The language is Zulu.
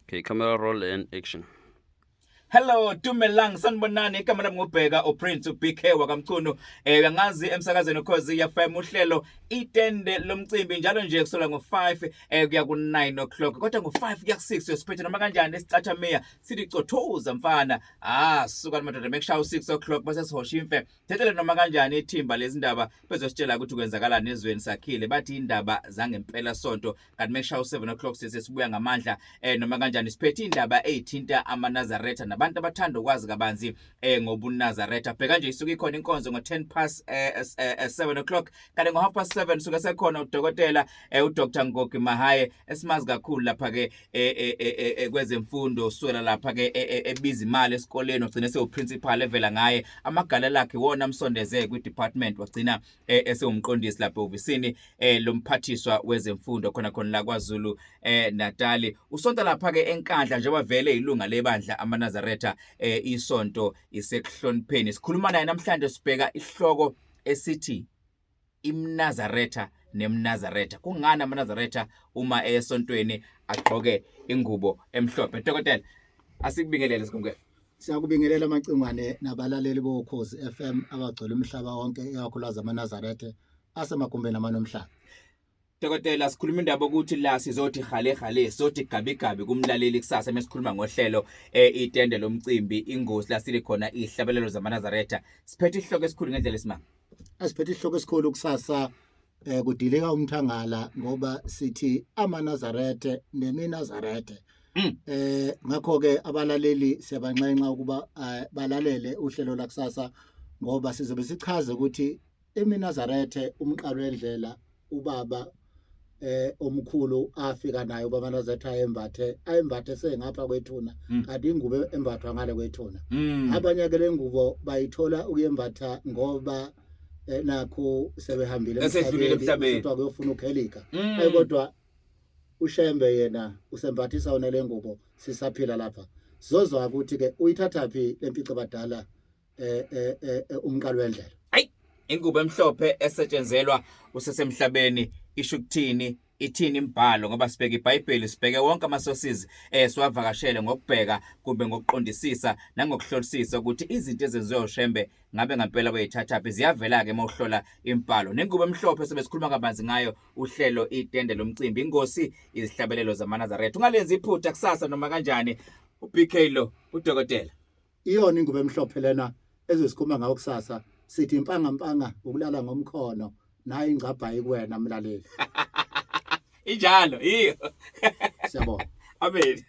Okay, camera roll and action. Hello Dumelang, sanibonani. Igama lami nguBheka uPrince uBK wakaMchunu. Uyangazi emsakazweni Ukhozi FM, uhlelo Itende Lomcimbi, njalo nje kusola ngo5 kuya ku9 o'clock, kodwa ngo5 kuya ku6 uyosiphethe noma kanjani esicathamiya sithi cothoza mfana. Ah, suka madoda, mekushaya u6 o'clock bese sihosha imfe thethele noma kanjani ithimba lezindaba bezositshela ukuthi kwenzakalani ezweni sakhile, bathi indaba zangempela sonto. Kanti mekushaya u7 o'clock sesibuya ngamandla noma kanjani siphethe indaba ezithinta amaNazaretha nabantu abathanda ukwazi kabanzi ngobuNazaretha. Bheka nje, isuke ikhona inkonzo ngo10 past 7 o'clock, kanti ngo half past 7 suke sekhona udokotela uDr Ngogi Mahaye, esimazi kakhulu lapha ke kwezemfundo, uswela lapha ke ebiza imali esikoleni, wagcina sewuprincipal evela ngaye amagalelo akhe wona amsondeze kwi department, wagcina esewumqondisi lapha ehhovisini lomphathiswa wezemfundo khona khona la KwaZulu Natali. Usonta lapha ke eNkandla njengoba vele ilunga lebandla amaNazaretha, isonto isekuhlonipheni. Sikhuluma naye namhlanje, sibheka isihloko esithi imNazaretha nemNazaretha, kungani amaNazaretha uma esontweni agqoke ingubo emhlophe. Dokotela, asikubingelele, sikumkele. Siyakubingelela amacingwane nabalaleli boKhozi FM abagcwele umhlaba wonke, ikakhulukazi amaNazaretha asemagumbeni amanomhlaba. Dokotela, sikhuluma indaba ukuthi la sizothi hale hale, sizothi gabi gabi kumlaleli kusasa mesikhuluma ngohlelo Itende Lomcimbi, ingosi la sili khona ihlabelelo zamaNazaretha. Siphethe isihloko esikhulu ngendlela esimanga. Asiphethe isihloko esikhulu kusasa, kudilika umthangala ngoba sithi amaNazaretha nemiNazaretha. Ngakho ke abalaleli siyabanxenxa ukuba balalele uhlelo lakusasa ngoba sizobe sichaze ukuthi imiNazarethe umqalo wendlela ubaba omkhulu afika nayo ubaba Nazaretha ayembathe sengapha kwethuna, kanti ingubo embathwa ngale kwethuna. Abanye ke lengubo bayithola ukuyembatha ngoba nakho sebehambile Esedlulile emhlabeni. Kuthiwa kuyofuna ukhelika. Ayi, kodwa uShembe yena usembathisa wona le ngubo sisaphila lapha. Sizozwa ukuthi ke uyithatha phi lempico badala umqalo wendlela. Ayi, ingubo emhlophe esetshenzelwa usesemhlabeni isho ukuthini? Ithini imibhalo? Ngoba sibheke iBhayibheli, sibheke wonke ama sources siwavakashele ngokubheka kumbe ngokuqondisisa nangokuhlolisisa ukuthi izinto ezenziwe uShembe ngabe ngempela bayithathaphi. Ziyavela ke mawuhlola imibhalo. Nengubo emhlophe sobe sikhuluma kabanzi ngayo, uhlelo Itende Lomcimbi, ingosi izihlabelelo zamaNazaretha. Ungalenzi iphutha kusasa noma kanjani. uBK lo udokotela. Iyona ingubo emhlophe lena ezosikhuluma ngayo kusasa. Sithi impanga mpanga ukulala ngomkhono, nayi ingcabha ikuwena mlaleli. Injalo, yiyo. Siyabonga. Amen.